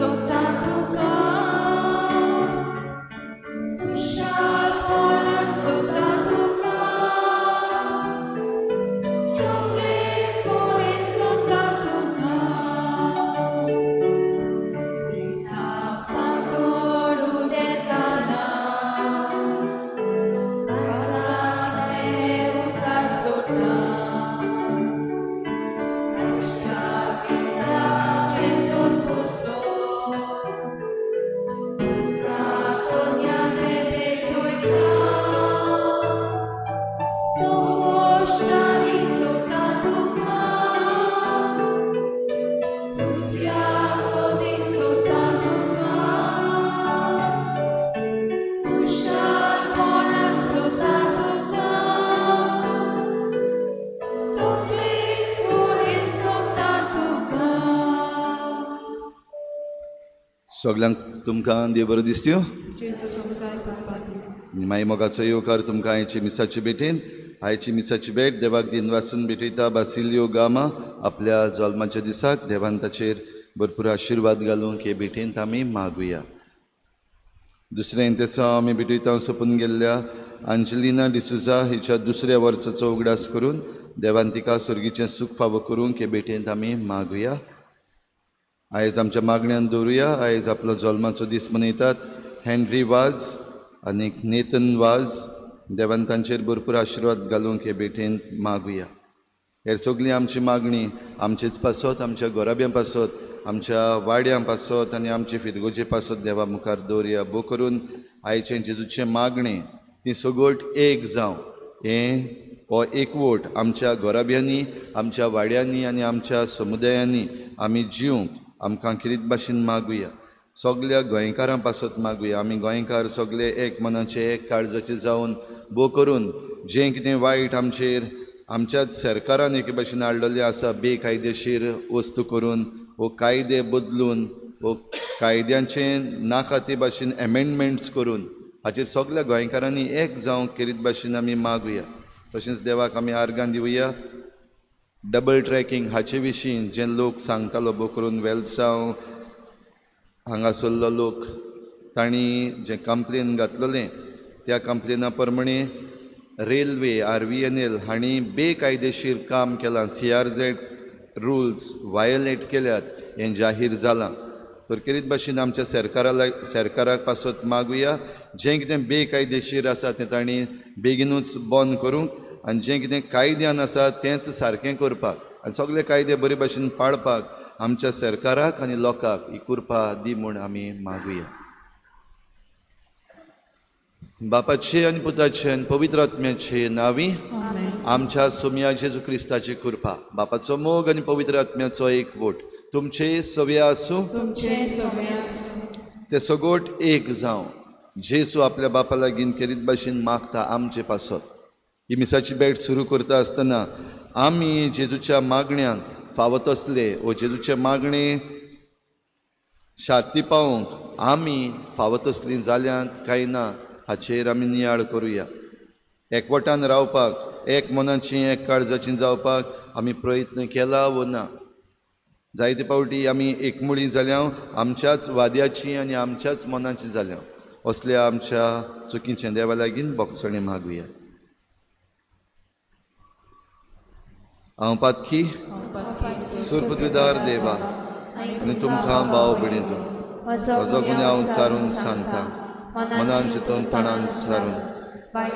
सोदता तुका, खुशालपणान सोदता तुका, सगळे कडेन सोदता तुका, दिसाक फांतोड उदेताना, काळजांतलें उदक सोडटा, आयच्या दिसाचें सोदपुसो, तुका तोंडांत भेटयता, संकश्टांनी सोदता तुका, हुस्क्या गोदीन सोदता तुका, खुशालपणान सोदता तुका, सगळे कडेन सोदता तुका. सगल्यांक तुमकां देव बरो दिसत्यो. जेजू तुमकां कृपा दिवं. माई मोगाचो येवकार तुमकां आयची मिसाची भेटेन. आयची मिसाची भेट देवाक दिन वासून भेटयता बासिलियो गामा आपल्या जल्माच्या दिसाक. देवान ताचेर भरपूर आशिर्वाद घालूंक हे भेटेंत आमी मागुया. दुसरें तेसा आमी भेटयता सोंपून गेल्ल्या अंजलिना डिसुजा हिच्या दुसऱ्या वर्साचो उगडास करून देवान तिका सर्गीचें सूख फावो करूंक हे भेटेंत आमी मागुया. आयज आमच्या मागण्यान दवरुया. आयज आपलो जल्माचो दीस मनयतात हेनरी वाज आनी नेतन वाज. देवान तांचेर भरपूर आशिर्वाद घालूंक हे भेटेंत मागुया. हेर सगळीं आमची मागणी आमचेच पासत, आमच्या गोराब्यां पासत, आमच्या वाड्यां पासत आनी आमचे फिरगोजे पासत देवा मुखार दवरुया. भो करून आयचें जेजूचें मागणें ती सगट एक जावं, हें हो एकवट आमच्या गोराब्यांनी, आमच्या वाड्यांनी आनी आमच्या समुदायांनी आमी जिवंक आमकां किरीत भाशेन मागुया. सगल्या गोंयकारां पासत मागुया. आमी गोंयकार सगळे एक मनाचे एक काळजाचे जावन भो करून जें कितें वायट आमचेर आमच्याच सरकारान एके भाशेन हाडलेलें आसा, बेकायदेशीर वस्तू करून वो कायदे बदलून वो कायद्यांचे नाका ते भाशेन एमेंडमेंट्स करून हाचेर सगल्या गोंयकारांनी एक जावंक केरीत भाशेन आमी मागुया. तशेंच देवाक आमी आर्गां दिवया. डबल ट्रॅकिंग हाचे विशीं जे लोक सांगतालो, भो करून वेलसांव हांगासरलो लोक, तांणी जें कंप्लेन घातलेलें त्या कंप्लेना प्रमाणे रेल्वे RVNL हांणी बेकायदेशीर काम केलां, CRZ rules violet केल्यात हें जाहीर जालां. तर केरीत भाशेन आमच्या सरकाराक पासत मागुया, जें कितें बेकायदेशीर आसा तें तांणी बेगिनूच बंद करूंक आनी जें कितें कायद्यान आसा तेंच सारकें करपाक आनी सगळे कायदे बरे भाशेन पाळपाक आमच्या सरकाराक आनी लोकांक ही कृपा दी म्हूण आमी मागुया. बापाचे आनी पुताचे आनी पवित्र आत्म्याचे नांवी आमच्या सोम्या जेजू क्रिस्ताची कृपा, बापाचो मोग आनी पवित्र आत्म्याचो एकवट तुमचे सवे आसूं. तुमचे सवे आसूं. ते सगोट एक जावं. जेजू आपल्या बापा लागीं केरीत भाशेन मागता आमचे पासत. ही मिसाची भेट सुरू करता आसतना आमी जेजूच्या मागण्यांक फावो तसले वो जेजूचे मागणे शार्ती पावोवंक आमी फावो तसलीं जाल्यांत काय ना हाचेर आमी नियाळ करुया. एकवटान रावपाक, एक मनाची एक काळजाची जावपाक आमी प्रयत्न केला वो ना. जायते फावटी आमी एकमुळी जाल्या, आमच्याच वाद्याची आनी आमच्याच मनाची जाल्या. असल्या आमच्या चुकीचें देवा लागीं बोगसणें मागुया. हांव पातकी सुरपृथ्वीदार देवा आनी तुमकां भाव भयणींनो म्हजो गुन्यांव सारून सांगता, मनान चिंतून तणान सारून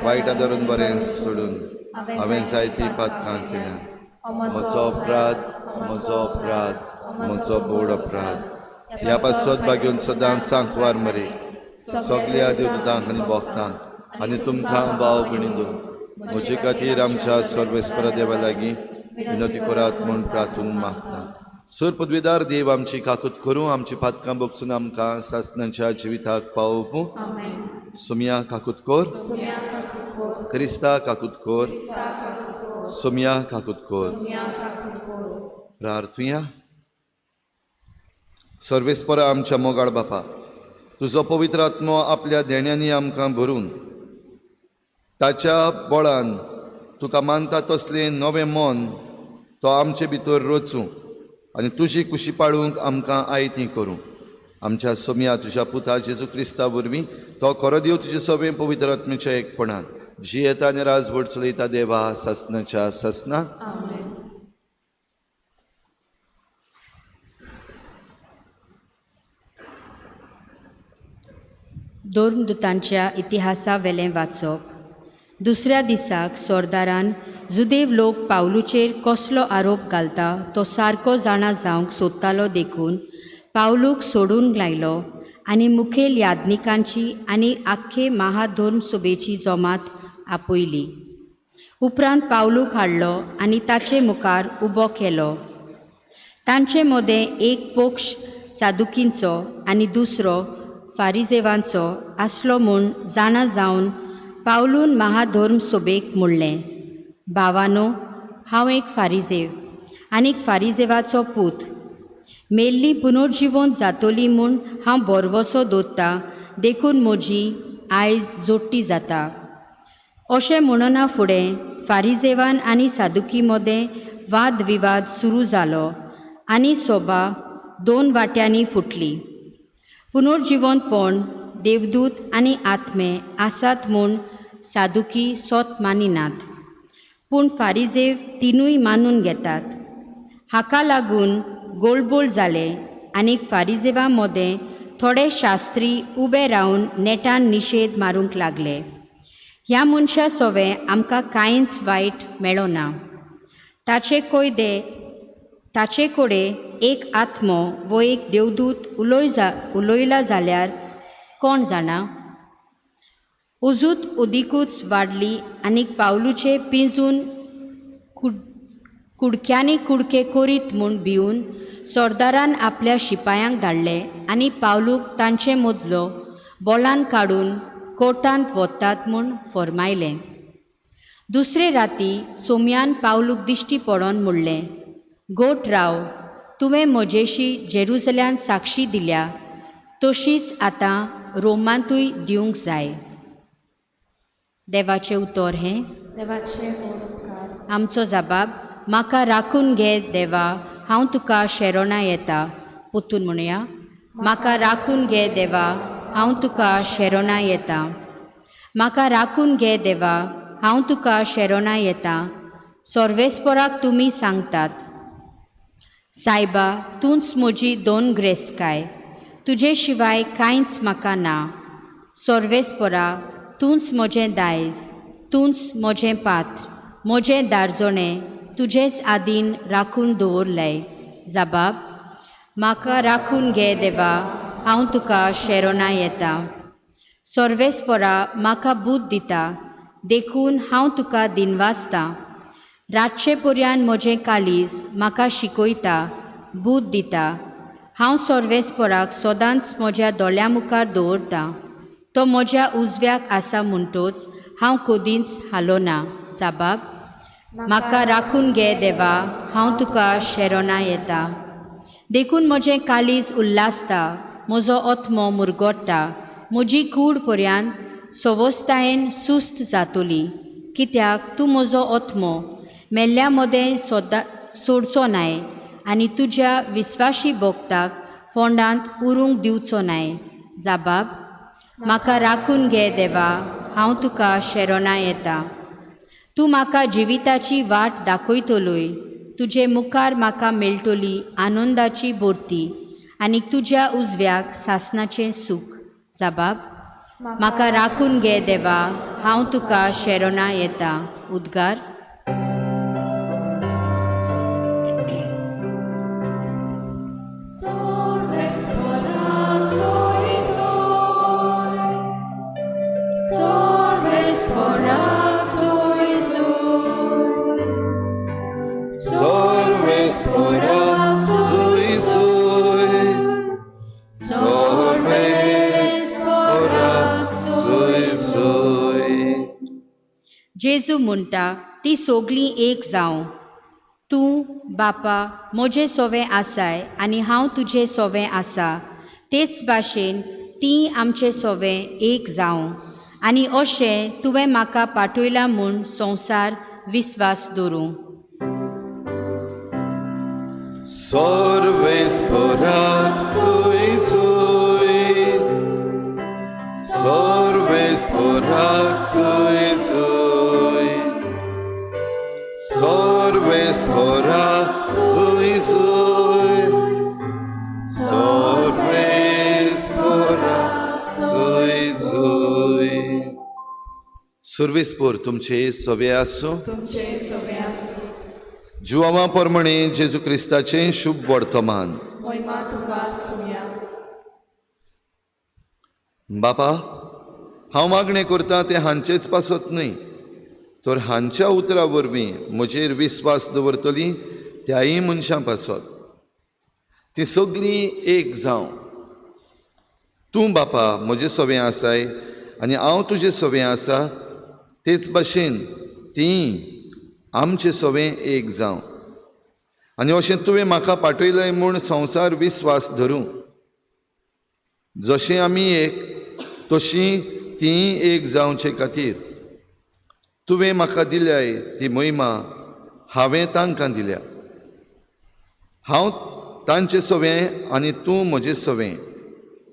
वायट आदरून बरें सोडून हांवें जायतीं पातकां केल्या. म्हजो अपराध, म्हजो अपराध, म्हजो बोड अपराध. ह्या पासत बागेवन सदांच सांकवार मरे सगल्या देवदूतांक आनी भक्तांक आनी तुमकां भाव भयणींनो म्हजे खातीर आमच्या सर्वेस्परा देवा लागीं विनती करात म्हूण प्रार्थून मागता. सर पदवीदार देव आमची काकूत करूं, आमची पातकां बगसून आमकां सासणाच्या जिविताक पावोवं. सोमया काकूत कोर, क्रिस्ता काकूत कोर, सोमया काकूत कोर. प्रार्थुया. सर्वेस्परा आमच्या मोगाळ बापा, तुजो पवित्र आत्मो आपल्या देण्यांनी आमकां भरून ताच्या बळान तुका मानता तसलें नवें मन तो आमचे भितर रचूं आनी तुजी कुशी पाळूंक आमकां आयती करूं. आमच्या सोमया तुज्या पुता जेजू क्रिस्ता वरवीं तो खरो देव तुजे सवें पवित्र आत्म्याच्या एकपणान जियेता आनी राजवट चलयता देवा सासनाच्या सासना. धर्मदूतांच्या इतिहासा वेलें वाचप. दुसऱ्या दिसाक सरदारान जुदेव लोक पावलूचेर कसलो आरोप घालता तो सारको जाणा जावंक सोदतालो देखून पावलूक सोडून लायलो आनी मुखेल याज्ञिकांची आनी आख्खे महाधर्म सभेची जमात आपयली. उपरांत पावलूक हाडलो आनी ताचे मुखार उबो केलो. तांचे मदें एक पक्ष सादुकींचो आनी दुसरो फारिजेवांचो आसलो म्हूण जाणा जावन पावलून महाधर्म सभेक म्हणलें, भावानो, हांव एक फारिजेव आनी एक फारिजेवाचो पूत. मेल्ली पुनर्जिवंत जातली म्हूण हांव भरवसो दवरतां देखून म्हजी आयज जोडटी जाता. अशें म्हणना फुडें फारिजेवान आनी सादुकी मदें वाद विवाद सुरू जालो आनी सोबा दोन वाट्यांनी फुटली. पुनर्जिवंतपण देवदूत आनी आत्मे आसात म्हूण सादुकी सोत मानिनात, पूण फारिजेव तिनूय मानून घेतात. हाका लागून गोलबोल जाले आनी फारिजेवा मदें थोडे शास्त्री उबे रावन नेटान निशेध मारूंक लागले. ह्या मनशा सोवें आमकां कांयच वायट मेळना. ताचे कोयदे ताचे कडेन एक आत्मो वो एक देवदूत उलयला जाल्यार कोण जाणा. उजूत उदीकूच वाडली आनी पावलूचे पिंजून कुडक्यांनी कुडके करीत म्हूण भिवन सरदारान आपल्या शिपायांक धाडले आनी पावलूक तांचे मदलो बोलान काडून कोर्टांत वतात म्हूण फर्मायलें. दुसरे राती सोमयान पावलूक दिश्टी पडोन म्हणलें, गोट राव, तुवें म्हजेशी जेरुजल्यान साक्षी दिल्या तशीच आतां रोमांतूय दिवंक जाय. देवाचें उतर हें. देवाचें उपकार. आमचो जबाब, म्हाका राखून घे देवा, हांव तुका शेरोणा येता. पोतून म्हणया, म्हाका राखून घे देवा, हांव तुका शेरोणा येता. म्हाका राखून घे देवा, हांव तुका शेरोणा येता. सर्वेस्पराक तुमी सांगतात, सायबा तूंच म्हजी दोन ग्रेस्काय, तुजे शिवाय कांयच म्हाका ना. सर्वेस्परा तूंच म्हजें दायज, तूंच म्हजें पात्र, म्हजें दारजणें तुजेच आदीन राखून दवरलें. जबाब, म्हाका राखून घे देवा, हांव तुका शेरोणा येता. सर्वेस्परा म्हाका बूद दिता देखून हांव तुका दिनवासता. रातचे पर्यान म्हजें काळीज म्हाका शिकयता, बूद दिता. हांव सर्वेस्पराक सदांच म्हज्या दोळ्यां मुखार दवरतां. तो म्हज्या उजव्याक आसा म्हणटोच हांव कदींच हालोना. जबाब, म्हाका राखून घे देवा, हांव तुका शेरोणा येता. देखून म्हजें काळीज उल्हासता, म्हजो आत्मो मुरगोट्टा, म्हजी कूड पर्यान सवस्तायेन सुस्त जातली. कित्याक तूं म्हजो आत्मो मेल्ल्या मदें सोदा सोडचो नाय आनी तुज्या विस्वाशी भोगताक फोंडांत उरूंक दिवचो नाय. जबाब, म्हाका राखून घे देवा, हांव तुका शेरोणा येता. तूं म्हाका जिविताची वाट दाखयतलोय, तुजे मुखार म्हाका मेळटली आनंदाची भरती आनी तुज्या उजव्याक सासनाचें सूख. जबाब, म्हाका राखून घे देवा, हांव तुका शेरोणा येता. उद्गार. जेजू म्हणटा, ती सोगलीं एक जावं. तूं बापा म्हजें सोवें आसाय आनी हांव तुजें सोवें आसा, तेच भाशेन ती आमचें सोवें एक जावं आनी अशें तुवें म्हाका पाठयलां म्हूण संवसार विस्वास दवरूं. सर्वेस्पराक सुय सुय. सुय सुय, सर्वेस्पोरा सुय सुय, सर्वेस्पोरा सुय सुय। सुर्वेस्पोर तुमचे सवे आसूं। तुमचे सवे आसूं। जुवांवा प्रमाणे जेजू क्रिस्ताचें शुभ वर्तमान। मोहिमा तुका सुया। बापा, हांव मागणें करता तें हांचेच पासत न्हय, तर हांच्या उतरां वरवीं म्हजेर विस्वास दवरतलीं त्याय मनशां पासत। तीं सगळीं एक जावं। तूं बापा म्हजे सवें आसाय आनी हांव तुजे सवें आसा, तेच भाशेन तीं आमचे सवें एक जावं। आनी अशें तुवें म्हाका पाठयलें म्हूण संवसार विस्वास धरूं। जशें आमी एक तशी तीं एक जावचे खातीर तुवें म्हाका दिल्याय ती मोहिमा हांवें तांकां दिल्या। हांव तांचे सवें आनी तूं म्हजे सवें,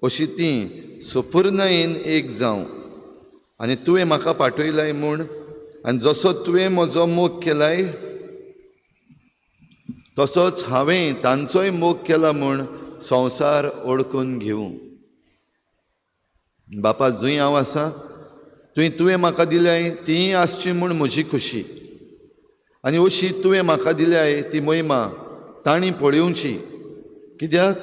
अशी तीं सुपुर्णायेन एक जावं। आनी तुवें म्हाका पाठयलाय म्हूण आनी जसो तुवें म्हजो मोग केलाय तसोच हांवें तांचोय मोग केला म्हूण संवसार ओळखून घेवं। बापा, जंय हांव आसा थंय तुवें म्हाका दिल्याय तीय आसची म्हूण म्हजी खुशी, आनी अशी तुवें म्हाका दिल्याय ती मोहिमा तांणी पळोवची, कित्याक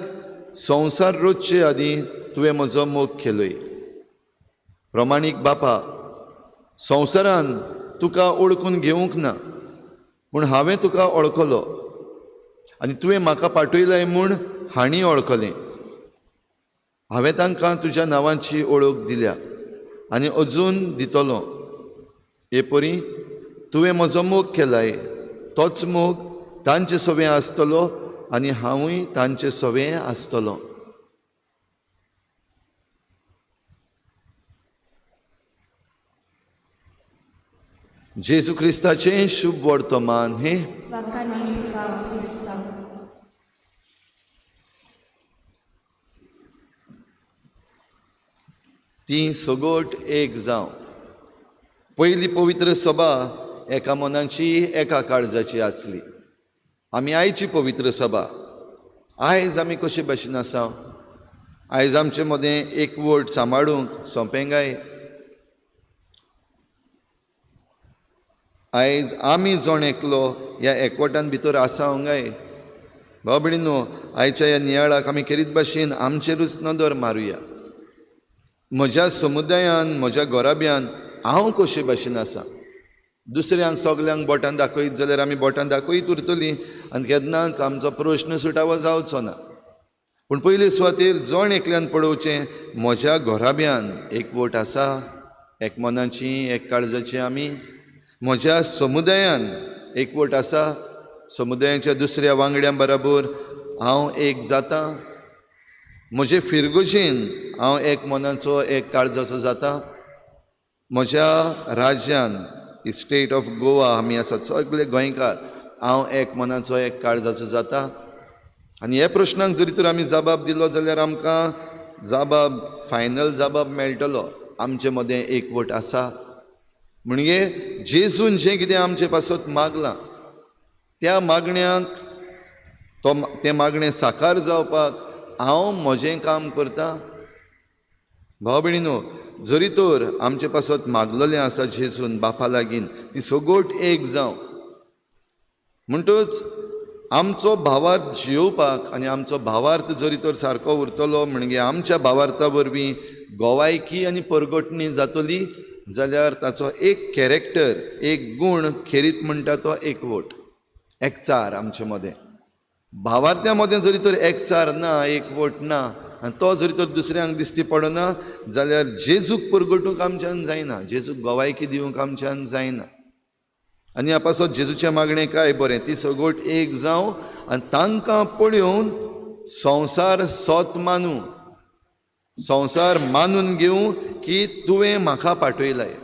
संवसार रचचे आदीं तुवें म्हजो मोग केलोय। प्रमाणीक बापा, संवसारान तुका ओळखून घेवंक ना, पूण हांवें तुका ओळखलो आनी तुवें म्हाका पाठयलाय म्हूण हांणी ओळखलें। हांवें तांकां तुज्या नांवाची ओळख दिल्या आनी अजून दितलो। हे परी तुवें म्हजो मोग केलाय तोच मोग तांचे सवें आसतलो आनी हांवूय तांचे सवें आसतलो। जेजू क्रिस्ताचें शुभ वर्तमान हें। ती सगोट एक जावं। पयली पवित्र सभा एका मनाची एका काळजाची आसली। आमी आयची पवित्र सभा आयज आमी कशे भाशेन आसा? आयज आमचे मदें एकवट सांबाळूंक सोंपें काय? आयज आमी जण एकलो ह्या एकवटान भितर आसा काय? भाव भयणीनो, आयच्या ह्या नियाळाक आमी खेरीत भाशेन आमचेरूच नदर मारुया। म्हज्या समुदायान म्हज्या घराब्यान हांव कशे भाशेन आसा? दुसऱ्यांक सगल्यांक बोटान दाखयत जाल्यार आमी बोटान दाखयत उरतलीं आनी केन्नाच आमचो प्रश्न सुटावो जावचो ना। पूण पयले सुवातेर जण एकल्यान पळोवचें म्हज्या घराब्यान एकवट आसा, एक मनाची एक काळजाची आमी। म्हज्या समुदायान एकवट आसा, समुदायाच्या दुसऱ्या वांगड्यां बराबर हांव एक जाता। म्हजे फिरगोजेन हांव एक मनाचो एक काळजाचो जाता। म्हज्या राज्यान स्टेट ऑफ गोवा आमी आसात सगळे गोंयकार, हांव एक मनाचो एक काळजाचो जाता। आनी ह्या प्रश्नांक जरी तर आमी जबाब दिलो जाल्यार आमकां जबाब फायनल जबाब मेळटलो, आमचे मदें एकवट आसा। म्हणजे जेजून जें कितें आमचे पासत मागलां त्या मागण्यांक तो तें मागणें साकार जावपाक हांव म्हजें काम करता। भाव भयणीनो, जरी तर आमचे पासत मागलेलें आसा जेजून बापा लागीं ती सगोट एक जावं, म्हणटच आमचो भावार्थ जियोवपाक आनी आमचो भावार्थ जरी तर सारको उरतलो म्हणजे आमच्या भावार्था वरवीं गोवायकी आनी परगटणी जातली जाल्यार ताचो एक कॅरेक्टर एक गूण खेरीत म्हणटा तो एकवट एकचार आमचे मदें। भावार्थ्या मदें जरी तर एकचार ना एकवट ना आनी तो जरी तर दुसऱ्यांक दिश्टी पडना जाल्यार जेजूक परगटूंक आमच्यान जायना, जेजूक गोवायकी दिवंक आमच्यान जायना। आनी ह्या पासत जेजूचें मागणें काय बरें, ती सगोट एक जावं आनी तांकां पळोवन संवसार सोत मानूं, संवसार मानून घेवं की तुवें म्हाका पाठयलाय।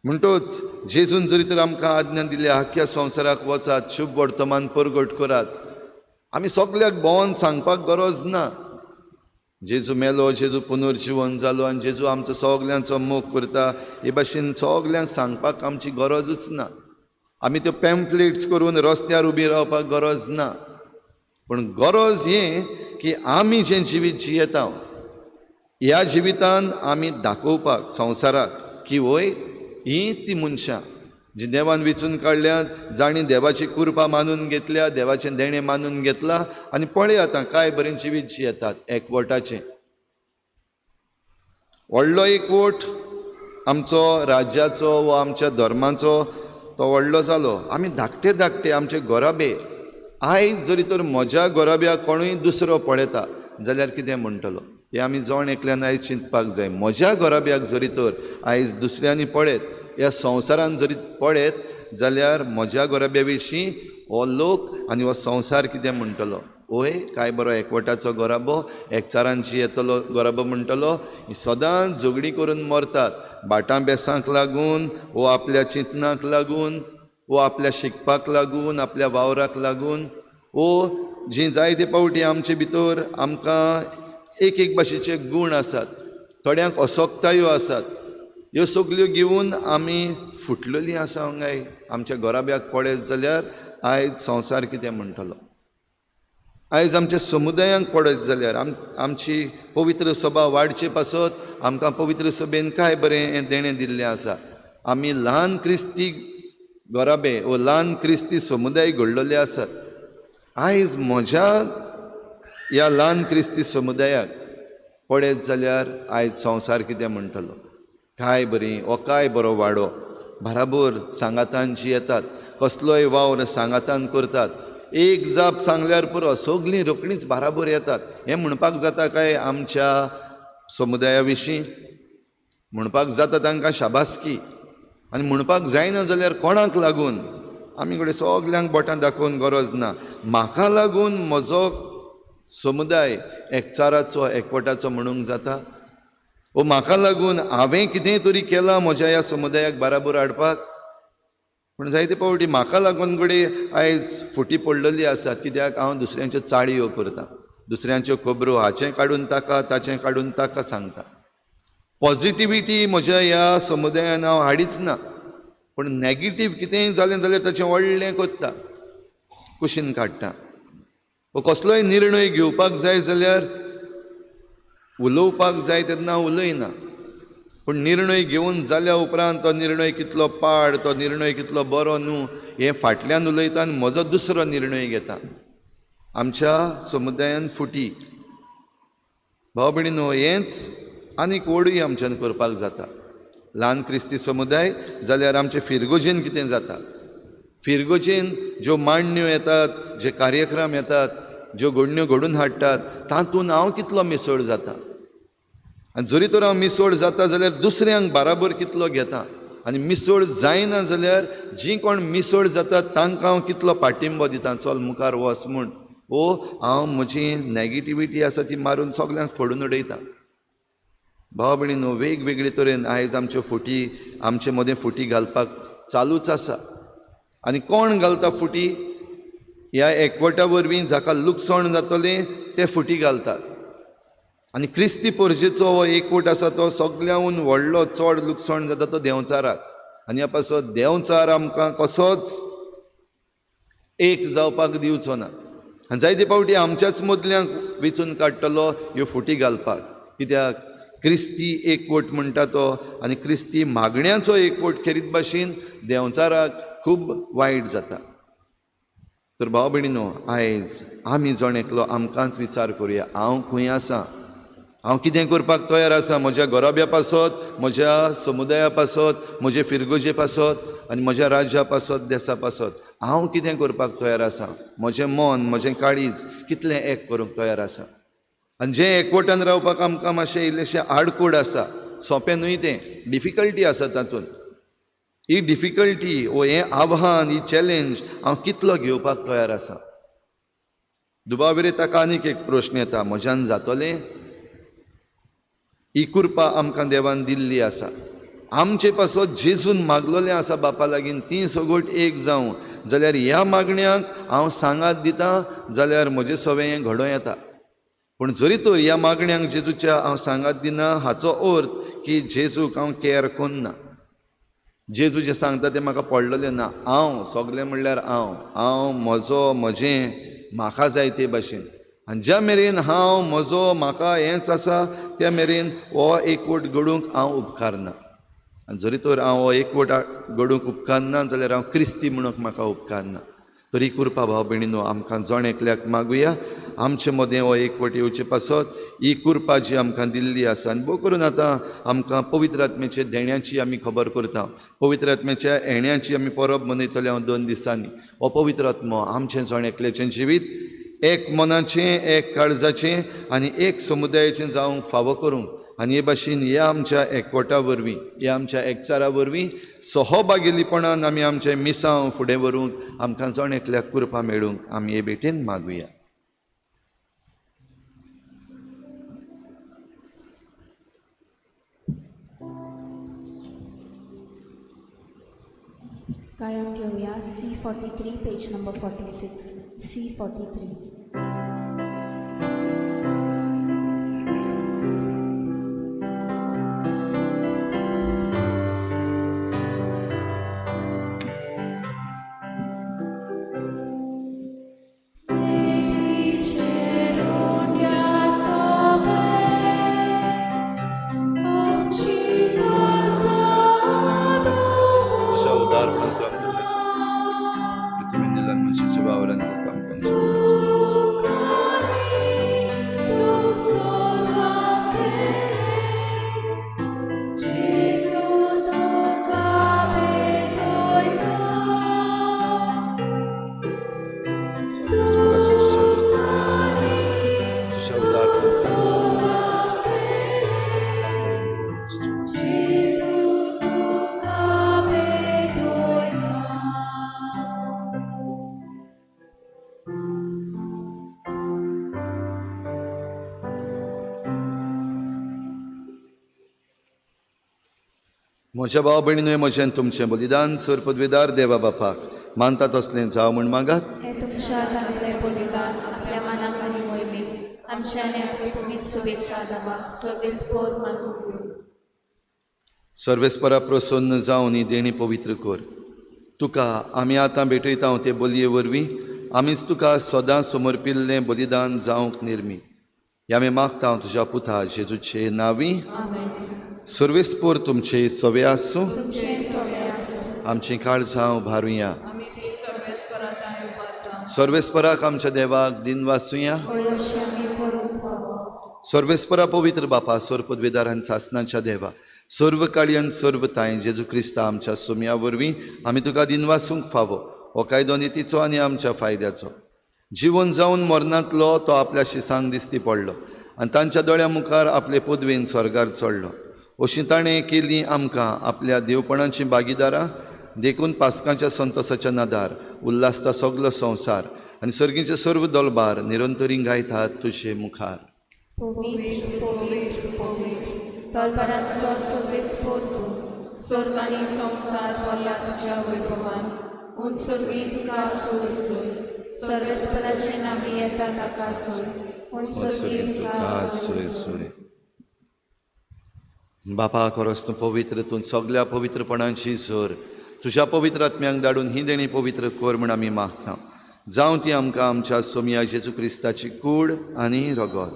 म्हणटच जेजून जरी तर आमकां आज्ञा दिल्या आख्ख्या संवसाराक वचात शुभ वर्तमान परगट करात, आमी सगल्याक भोंवन सांगपाक गरज ना। जेजू मेलो, जेजू पुनर्जिवन जालो आनी जेजू आमचो सगल्यांचो मोग करता हे भाशेन सगल्यांक सांगपाक आमची गरजूच ना. आमी त्यो पॅम्फलेट्स करून रस्त्यार उबी रावपाक गरज ना. पूण गरज हें की आमी जें जिवीत जियेता ह्या जिवितान आमी दाखोवपाक संवसाराक की वय हीं ती मनशां जी देवान वेंचून काडल्यात, जांणी देवाची कृपा मानून घेतल्या, देवाचें देणें मानून घेतलां आनी पळय आतां काय बरें जिवीत जियेतात एकवटाचें. व्हडलो एकवट आमचो राज्याचो वा आमच्या धर्माचो तो व्हडलो जालो. आमी धाकटे धाकटे आमचे गोराबे आयज जरी तर म्हज्या गोराब्याक कोणूय दुसरो पळयता जाल्यार कितें म्हणटलो हें आमी जण एकल्यान आयज चिंतपाक जाय. म्हज्या गोराब्याक जरी तर आयज दुसऱ्यांनी पळयत, ह्या संवसारान जरी पळयत जाल्यार म्हज्या गोराब्या विशीं हो लोक आनी हो संवसार कितें म्हणटलो? ओय काय बरो एकवटाचो गोराबो, एकचारान जियेतलो गोराबो म्हणटलो. सदांच झगडीं करून मरतात भाटां बेसांक लागून वो आपल्या चिंतनाक लागून वो आपल्या शिकपाक लागून, आपल्या वावराक लागून, वो जी जायते पावटी आमचे भितर आमकां एक एक भाशेचे गूण आसात, थोड्यांक असक्तायो आसात, ह्यो सगल्यो घेवन आमी फुटलेलीं आसा काय आमच्या गोराब्याक पळयत जाल्यार आयज संवसार कितें म्हणटलो? आयज आमच्या समुदायांक पळयत जाल्यार आमची पवित्र सभा वाडचे पासत आमकां पवित्र सभेन काय बरें हें देणें दिल्लें आसा. आमी ल्हान क्रिस्ती गोराबे वो ल्हान क्रिस्ती समुदाय घडलेले आसात. आयज म्हज्या ह्या ल्हान क्रिस्ती समुदायाक पळयत जाल्यार आयज संवसार कितें म्हणटलो? काय बरी हो काय बरो वाडो, बराबर सांगातान जियेतात, कसलोय वावर सांगातान करतात, एक जाप सांगल्यार पुरो सगळीं रोखडींच बराबर येतात. हें म्हणपाक जाता काय आमच्या समुदाया विशीं? म्हणपाक जाता तांकां शाबासकी. आनी म्हणपाक जायना जाल्यार कोणाक लागून? आमी कडेन सगल्यांक बोटां दाखोवन गरज ना. म्हाका लागून म्हजो समुदाय एकचाराचो एकवटाचो म्हणूंक जाता? वो म्हाका लागून हांवें कितेंय तरी केलां म्हज्या ह्या समुदायाक बराबर हाडपाक? पूण जायते फावटी म्हाका लागून घडये आयज फुटी पडलेली आसात, कित्याक हांव दुसऱ्यांच्यो चाळयो करता, दुसऱ्यांच्यो खबरो हाचें काडून ताका, ताचें काडून ताका सांगता. पॉजिटिविटी म्हज्या ह्या समुदायान हांव हाडीच ना, पूण नॅगेटीव कितेंय जालें जाल्यार ताचें व्हडलें करता, कुशीन काडटा. वो कसलोय निर्णय घेवपाक जाय जाल्यार उलोवपाक जाय तेन्ना उलयना, पूण निर्णय घेवन जाल्या उपरांत तो निर्णय कितलो पाड, तो निर्णय कितलो बरो न्हू हें फाटल्यान उलयता आनी म्हजो दुसरो निर्णय घेता. आमच्या समुदायान फुटी. भाव भयणीनो, हेंच आनीक व्हडूय आमच्यान करपाक जाता. ल्हान क्रिस्ती समुदाय जाल्यार आमचे फिरगोजेन कितें जाता? फिरगोजेन ज्यो मांडण्यो येतात, जे कार्यक्रम येतात, ज्यो घडण्यो घडून हाडटात तातूंत हांव कितलो मिसळ जाता? आनी जरी तर हांव मिसळ जाता जाल्यार दुसऱ्यांक बराबर कितलो घेता? आनी मिसळ जायना जाल्यार जीं कोण मिसळ जातात तांकां हांव कितलो पाठिंबो दिता, चल मुखार वच म्हूण. ओ हांव म्हजी नॅगेटिविटी आसा ती मारून सगल्यांक फोडून उडयता. भाव भयणीनो, वेगवेगळे तरेन आयज आमच्यो फुटी, आमचे मदें फुटी घालपाक चालूच आसा. आनी कोण घालता फुटी? ह्या एकवटा वरवीं जाका लुकसाण जातलें ते फुटी घालतात. आनी क्रिस्ती परजेचो हो एकवट आसा तो सगळ्याहून व्हडलो चड लुकसाण जाता तो देंवचाराक. आनी ह्या पासत देंवचार आमकां कसोच एक जावपाक दिवचो ना. आनी जायते फावटी आमच्याच मदल्यांक वेंचून काडटलो ह्यो फुटी घालपाक, कित्याक क्रिस्ती एकवट म्हणटा तो आनी क्रिस्ती मागण्यांचो एकवट खेरीत भाशेन देंवचाराक खूब वायट जाता. तर भाव भयणीनो, आयज आमी जण एकलो आमकांच विचार करुया, हांव खंय आसा, हांव कितें करपाक तयार आसा म्हज्या घराब्या पासत, म्हज्या समुदाया पासत, म्हजे फिरगोजे पासत आनी म्हज्या राज्या पासत, देसा पासत हांव कितें करपाक तयार आसा? म्हजें मन, म्हजें काळीज कितलें एक करूंक तयार आसा? आनी जें एकवटान रावपाक आमकां मातशें इल्लेशें आडकोड आसा, सोंपें न्हय तें, डिफिकल्टी आसा तातूंत. ही डिफिकल्टी वो हें आव्हान, ही चॅलेंज हांव कितलो घेवपाक तयार आसा? दुबावेर ताका आनीक एक प्रश्न येता, म्हज्यान जातलें? ही कृपा आमकां देवान दिल्ली आसा, आमचे पासत जेजून मागलेलें आसा बापा लागीं, ती सगट एक जावं जाल्यार ह्या मागण्यांक हांव सांगात दिता जाल्यार म्हजें सगळें हें घडोवं येता. पूण जरी तर ह्या मागण्यांक जेजूच्या हांव सांगात दिना हाचो अर्थ की जेजूक हांव केअर कोन्ना. जेजू जें सांगता तें म्हाका पडलेलें ना. हांव सगलें म्हणल्यार हांव हांव म्हजो म्हजें म्हाका जाय ते भाशेन. आनी ज्या मेरेन हांव म्हजो म्हाका हेंच आसा त्या मेरेन हो एकवट घडूंक हांव उपकारना. आनी जरी तर हांव हो एकवट घडूंक उपकारना जाल्यार हांव क्रिस्ती म्हणूंक म्हाका उपकारना. तरी कृपा भाव भयणीनो आमकां जण एकल्याक मागुया आमचे मदें हो एकवट येवचे पासत ही कृपा जी आमकां दिल्ली आसा. आनी भोव करून आतां आमकां पवित्र आत्म्याच्या देण्याची आमी खबर करता. पवित्र आत्म्याच्या येण्याची आमी परब मनयतले हांव 2 दिसांनी. हो पवित्र आत्मो आमचें जण एकल्याचें जिवीत एक मनाचें, एक काळजाचें आनी एक समुदायाचें जावंक फावो करूंक आनी हे भाशेन ह्या आमच्या एकवटा वरवीं, ह्या आमच्या एकचारा वरवीं सहभागीपणान आमी आमचें मिसांव फुडें व्हरूंक आमकां जण एकल्याक कृपा मेळूंक आमी हे भेटेन मागुया. गायन घेवया C43 page number 46 C43. म्हज्या भाव भयणीनूय म्हजें तुमचें बलिदान सर पदवीदार देवा बापाक मानता तसलें जावं म्हूण मागात. हें तुमच्या हातांतलें बलिदान आपल्या मनाक आनी मोहिमेक आमच्या आनी आपले पुनीत शुभेच्छा देवा सर्वेस्पोर मानूं. सर्वेस्परा प्रसन्न जावन ही देणी पवित्र कर. तुका आमी आतां भेटयता ते बलये वरवीं आमीच तुका सदां समर्पिल्लें बलिदान जावंक निर्मी. ह्या आमी मागता तुज्या पुता जेजूचे नांवी. सर्वेस्पोर तुमचे सवे आसूं. आमचीं काळजां उबारुया. सर्वेस्पराक आमच्या देवाक दिन वासुया. सर्वेस्परा पवित्र बापा सर्व पदवीदार आनी सासनाच्या देवा सर्व काळयान सर्व तांय जेजू क्रिस्ता आमच्या सोम्या वरवीं आमी तुका दिन वासूंक फावो. हो कायदो नितीचो आनी आमच्या फायद्याचो. जिवन जावन मरणांतलो तो आपल्या शिसांक दिसती पडलो आनी तांच्या दोळ्या मुखार आपले पदवेन स्वर्गार चडलो. अशी ताणें केली आमकां आपल्या देवपणाची भागीदारां. देखून पास्कांच्या संतोसाच्या नादार उल्हासता सगलो संवसार आनी सर्गीचे सर्व दलबार निरंतरी गायतात तुजे मुखार. पवित्र पवित्र पवित्र तलबारांचो सर्वेस्पोर तूं स्वर्ग आनी संवसार भरला तुज्या वैभवान. उंच सर्गी तुका सोय सोय सर्वेस्पराचे नामी येता ताका सोय उंच सर्गी तुका सोय सोय. बापा खरोच तूं पवित्र, तूं सगल्या पवित्रपणाची जोर. तुज्या पवित्र आत्म्यांक धाडून ही देणी पवित्र कर म्हूण आमी मागता. जावं ती आमकां आमच्या सोमया जेजू क्रिस्ताची कूड आनी रगत.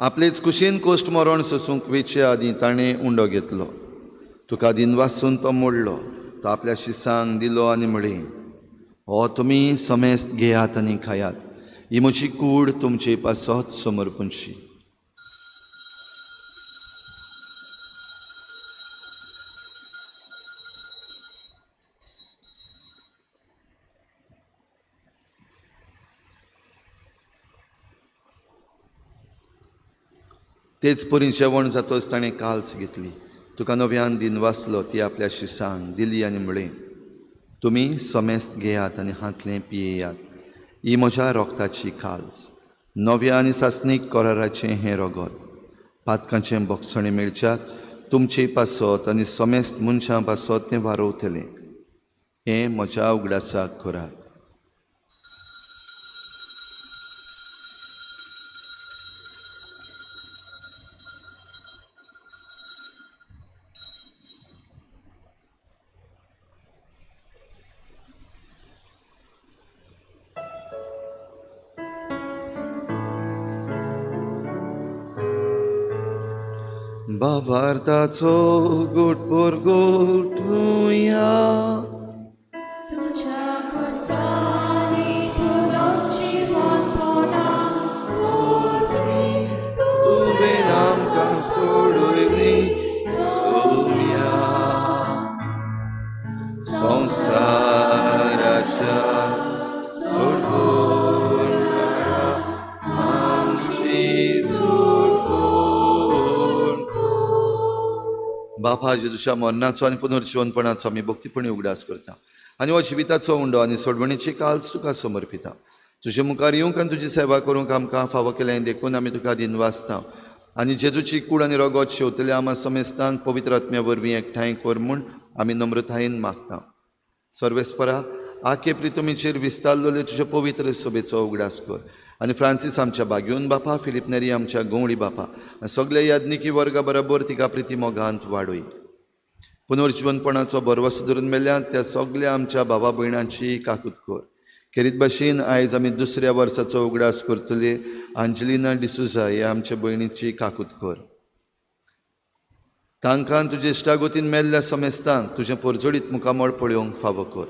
आपलेच कुशीन कोश्ट मरण सोसूंक वेचे आदीं ताणें उंडो घेतलो. तुका दिनवासून तो मोडलो. तो आपल्या शिसांक दिलो आनी म्हळें, हो तुमी समेस्त घेयात आनी खायात. ही म्हजी कूड तुमचे पासत समर्पणशी. तेच परी जेवण जातच ताणें काल्स घेतली. तुका नव्यान दिन वाचलो. ती आपल्या शिसांक दिली आनी म्हळें, तुमी समेस्त घेयात आनी हांतलें पियेयात. ही म्हज्या रोगताची काल्स, नव्या आनी सासणीक कराराचें हें रगत. पातकांचें बक्षणें मेळच्याक तुमचे पासत आनी समेस्त मनशां पासत तें वारोवतलें. हें म्हज्या उगडासाक करात. भावार्थाचो गोट गोठुया. तुझ्या खुर्सांनी पुनर्जीवनपणा वरवीं तुवें आमकां सोडयली सोम्या. संवसाराच्या सोडवणारा आमची सोडवण कर. बापा जेजूच्या मरणाचो आनी पुनर्जिवनपणाचो आमी भक्तीपणी उगडास करता आनी हो जिविताचो उंडो आनी सोडवणीची काल्स तुका समर्पिता. तुजे मुखार येवंक आनी तुजी सेवा करूंक आमकां फावो केलें देखून आमी तुका दिनवासता आनी जेजूची कूड आनी रगत शेवतल्या आमा समेस्तांक पवित्र आत्म्या वरवीं एकठांय कर म्हूण आमी नम्रतायेन मागता. सर्वेस्परा आखे प्रितमीचेर विस्तारलेले तुज्या पवित्र सभेचो उगडास कर आनी फ्रांसीस आमच्या बाग्योन बापा, फिलीप नेरी आमच्या गवळी बापा आनी सगल्या याज्ञिकी वर्गा बरोबर तिका प्रिती मोगांत वाडय. पुनर्जिवनपणाचो भरवसो धरून मेल्या त्या सगल्या आमच्या भावा भयणांची काकूत कर. खेरीत भाशेन आयज आमी दुसऱ्या वर्साचो उगडास करतले आंजलिना डिसुजा ह्या आमच्या भयणीची काकूत कर. तांकां तुजे इश्टागोतीन मेल्ल्या समेस्तांक तुजें परजळीत मुखामळ पळोवंक फावो कर.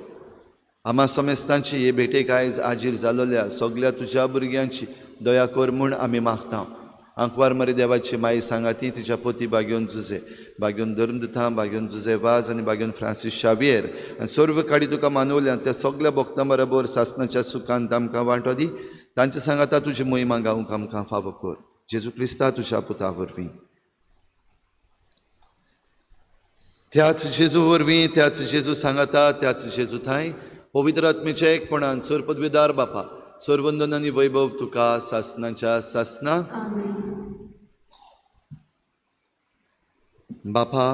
आमा समेस्तांची हे भेटेक आयज आजीर जालोल्या सगल्या तुज्या भुरग्यांची दया कर म्हूण आमी मागता. आंकवार मरे देवाची माई सांगाती तिच्या पोती बागेवन जुजे, बागेवन धर्मदुतां, बागेवन जुजे वाज आनी बागेवन फ्रांसीस शावियर आनी सर्व काडी तुका मानवल्या त्या सगल्या भक्तां बरोबर सासनाच्या सुखांत आमकां वांटो दी. तांचे सांगाता तुजी मोहिमा गावंक आमकां फावो कर. जेजू क्रिस्ता तुज्या पुता वरवीं. त्याच जेजू वरवीं, त्याच जेजू सांगाता, त्याच जेजू थांय पवित्र आत्मेच्या एकपणान सर पदवीदार बापा सर्वंदन आनी वैभव तुका सासनाच्या सासना. बापा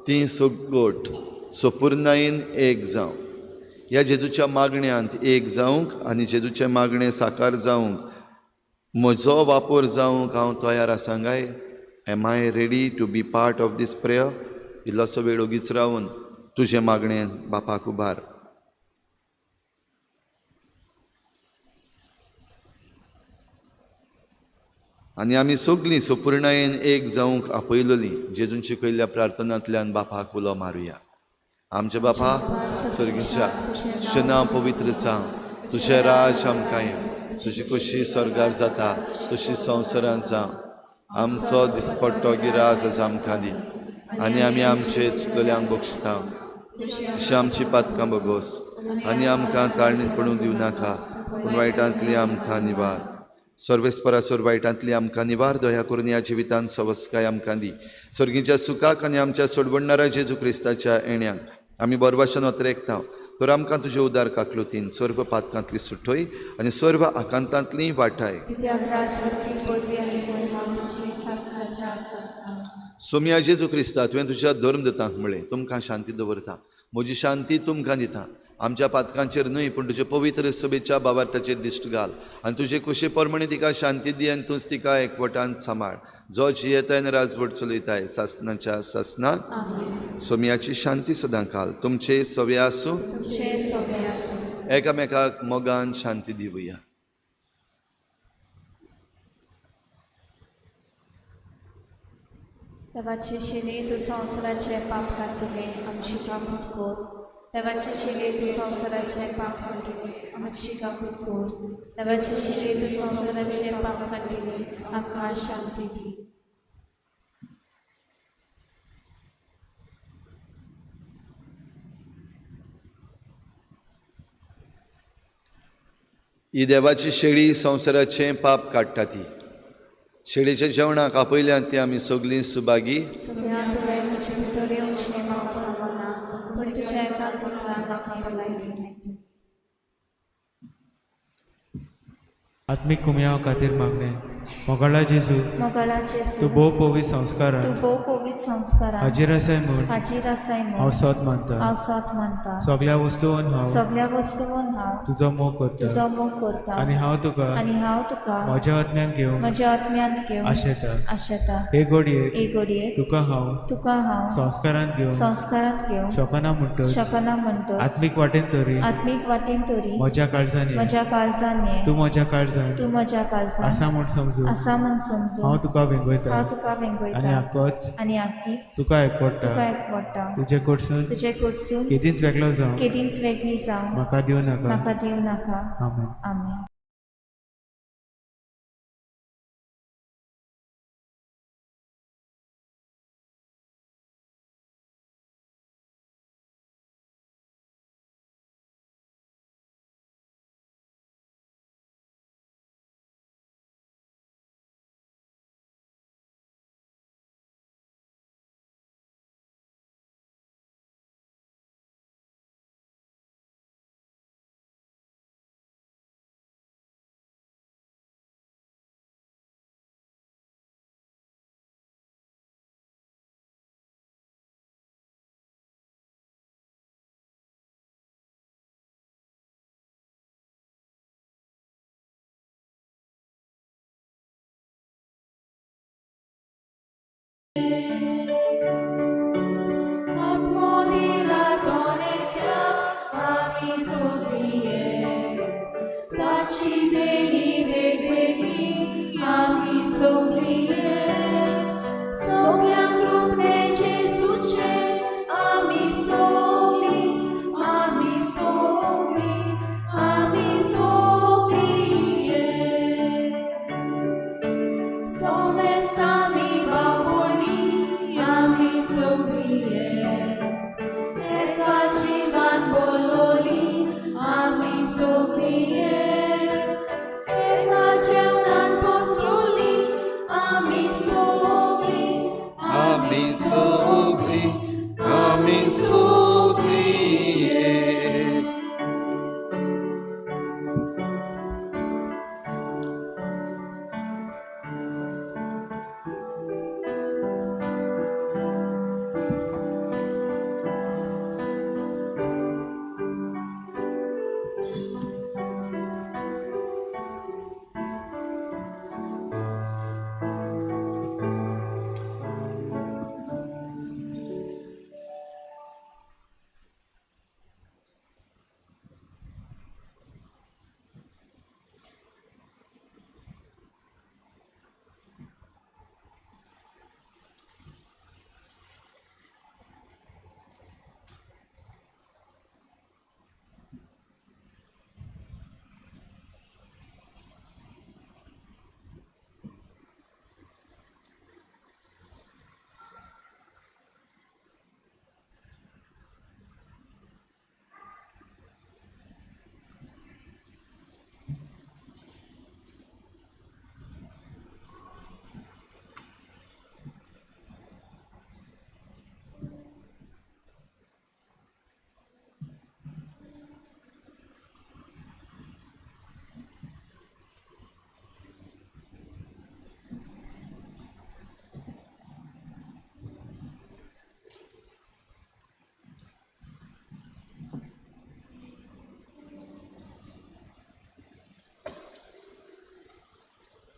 ती सगोट सपुर्णायेन एक जावं. ह्या जेजूच्या मागण्यांत एक जावंक आनी जेजूचें मागणें साकार जावंक म्हजो वापर जावंक हांव तयार आसा काय? Am I ready to be part of this prayer? इल्लोसो वेळ ओगीच रावन तुजें मागणें बापाक उबार. आनी आमी सगलीं सपुर्णायेन एक जावंक आपयलोलीं जेजून शिकयल्ल्या प्रार्थनांतल्यान बापाक उलो मारुया. आमच्या बापा सर्गीच्या, तुजें नांव पवित्र जावं, तुजें राज आमकां येवं, तुजी खोशी स्वर्गार जाता तशी संवसारांत जावं. आमचो दिसपट्टो गिरास आसा आमकां दी आनी आमी आमचे चुकल्यांक बक्षता तशी आमची पातकां बगोस आनी आमकां ताळणीत पडूंक दिवं नाका पूण वायटांतली आमकां निवार. सर्वेस्परा सोर वायटांतली आमकां निवार. दया करून ह्या जिवितांत सवस्काय आमकां दी. सर्गीच्या सुखाक आनी आमच्या सोडवणणारा जेजू क्रिस्ताच्या येण्याक आमी बरवाशान अत्रेकता तर आमकां तुजे उदार काकलुतीन सर्व पातकांतली सुटय आनी सर्व आकांतांतली वाटाय. सोम्या जेजू क्रिस्ता तुवें तुज्या धर्मदतांक म्हळें तुमकां शांती दवरता, म्हजी शांती तुमकां दिता. आमच्या पातकांचेर न्हय पूण तुजे पवित्र सभेच्या बाबार्थाचेर दिश्ट घाल आनी तुजे कुशे प्रमाणे तिका शांती दी आनी तूंच तिका एकवटान सांबाळ. जो जियेताय आनी राजवट चलयताय सासनाच्या सासना. सोम्याची शांती सदां काल तुमचे सवे आसूं. एकामेकाक मोगान शांती दिवया. देवाची शिले तूं संवसाराचे पाप काडटले आमची काकूट कर. देवाची शिले तूं संवसाराचे पाप काडटले आमची काकूट कर. देवाची शिले तूं संवसाराचे पाप काडटले आमकां शांती दी. ही देवाची शेळी संवसाराचें पाप काडटा ती शेळीच्या जेवणाक आपयल्यान ती आमी सगलीं सुभागी. आत्मीक कुमयाव खातीर मागणें. मोगाळा जेजू, तूं भोव पवित्र संस्कारान हाजीर आसाय म्हूण हांव सोद मानता. सगल्या वस्तून हांव तुजो मोग करता आनी हांव तुका म्हज्या आत्म्यान घेवंक आशेता. हे घडयेक तुका हांव संस्कारांत घेवंक शकना म्हणटच आत्मीक वाटेन तरी म्हज्या काळजान ये, तूं म्हज्या काळजान आसा म्हूण समजून समजून आसा म्हूण समजून हांव तुका वेंगयता हांव तुका वेंगयता आनी आकोच आनी आकीच तुका एकवडटा तुका एकवडटा. तुजे कडसून तुजे कडसून केदींच वेगळो जावं केदींच वेगळी जावं म्हाका दिवं नाका. म्हाका दिवं नाका. आमेन. आमेन.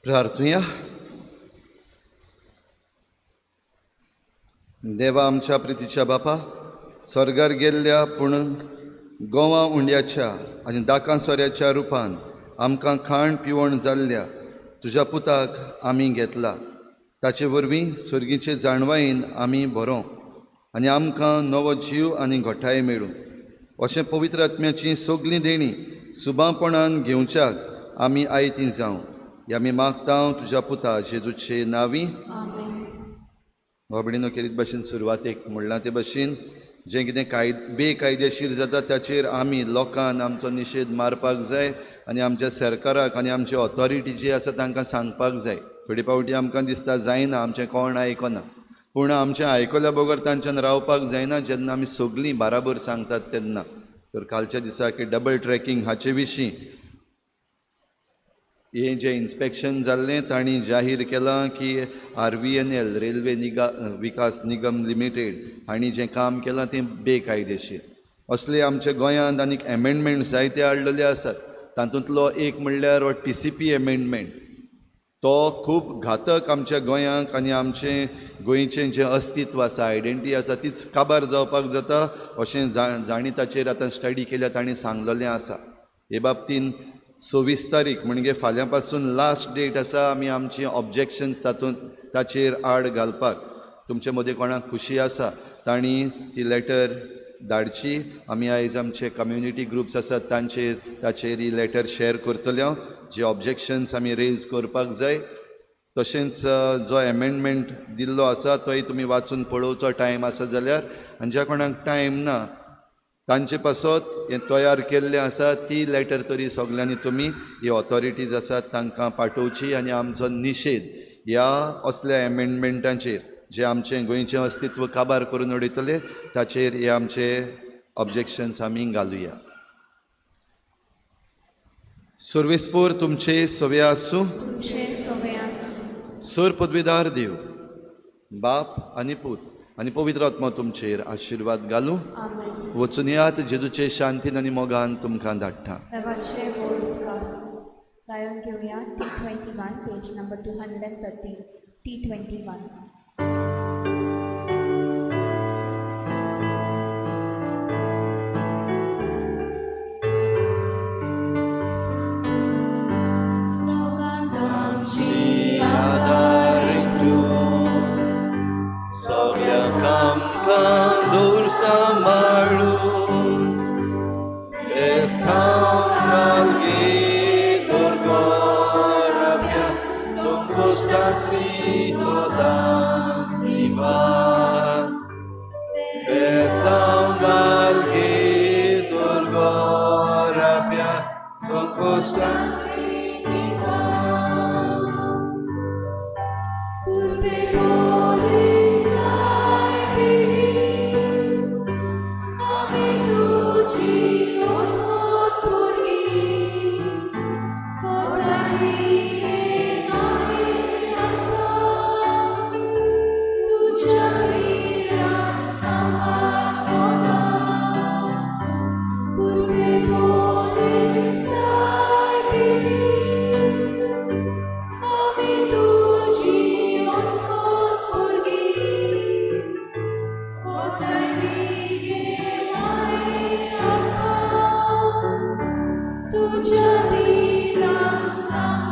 प्रार्थुया. देवा आमच्या प्रितीच्या बापा, स्वर्गार गेल्ल्या पूण गोवा उंड्याच्या आनी दाकां सोऱ्याच्या रुपान आमकां खाण पिवण जाल्ल्या तुज्या पुताक आमी घेतला. ताचे वरवीं स्वर्गीचे जाणवायेन आमी बरो आनी आमकां नवो जीव आनी घटाय मेळूं अशें पवित्र आत्म्याची सगळीं देणी सुबापणान घेवच्याक आमी आयती जावं ह्या आमी मागता तुज्या पुता जेजूचे नांवी. बाबडीनो केरीत भाशेन सुरवातेक म्हणलां ते भाशेन जें कितें बेकायदेशीर जाता ताचेर आमी लोकान आमचो निशेध मारपाक जाय आनी आमच्या सरकाराक आनी आमचे ऑथॉरिटी जी आसा तांकां सांगपाक जाय. थोडे फावटी आमकां दिसता जायना, आमचें कोण आयकना, पूण आमचें आयकल्या बगर तांच्यान रावपाक जायना जेन्ना आमी सगळीं बाराबर सांगतात तेन्ना. तर कालच्या दिसा की डबल ट्रॅकिंग हाचे विशीं हें जें इन्स्पेक्शन जाल्लें तांणी जाहीर केलां की RVNL railway Vikas Nigam limited हांणी जें काम केलां तें बेकायदेशीर. असले आमच्या गोंयांत आनीक एमेंडमेंट जायते हाडलेले आसात. तातूंतलो एक म्हणल्यार हो TCP amendment, तो खूब घातक आमच्या गोंयांक आनी आमचें गोंयचें जें अस्तित्व आसा, आयडेंटिटी आसा तीच काबार जावपाक जाता अशें जाणी ताचेर आतां स्टडी केल्या तांणी सांगलेलें आसा. हे बाबतीन 26 तारीख म्हणजे फाल्यां पासून लास्ट डेट आसा आमी आमची ऑब्जेक्शन्स तातूंत ताचेर आड घालपाक. तुमचे मदीं कोणाक खुशी आसा तांणी ती लेटर धाडची. आमी आयज आमचे कम्युनिटी ग्रुप्स आसात तांचेर ताचेर ही लेटर शेअर करतले हांव, जे ऑब्जेक्शन्स आमी रेज करपाक जाय. तशेंच जो एमेंडमेंट दिल्लो आसा तोय तुमी वाचून पळोवचो टायम आसा जाल्यार. आनी ज्या कोणाक टायम ना तांचे पासत हें तयार केल्लें आसा ती लेटर तरी सगल्यांनी तुमी ही ऑथॉरिटीज आसात तांकां पाठोवची आनी आमचो निशेध ह्या असल्या एमेंडमेंटांचेर जे आमचें गोंयचें अस्तित्व काबार करून उडयतले ताचेर हे आमचे ऑब्जेक्शन्स आमी घालुया. सर्वेस्पोर तुमचे सवे आसूं. तुमचे सवे आसूं. सर पदवीदार देव बाप आनी पूत आनी पवित्र आत्मा तुमचेर आशिर्वाद घालूं. आमेन. वचून यात जेजूचे शांतीन आनी मोगान तुमकां धाडटा. देवाचे व्हड उपकार. गायोन घेवया T21 page number 213 T21. Tuja diram.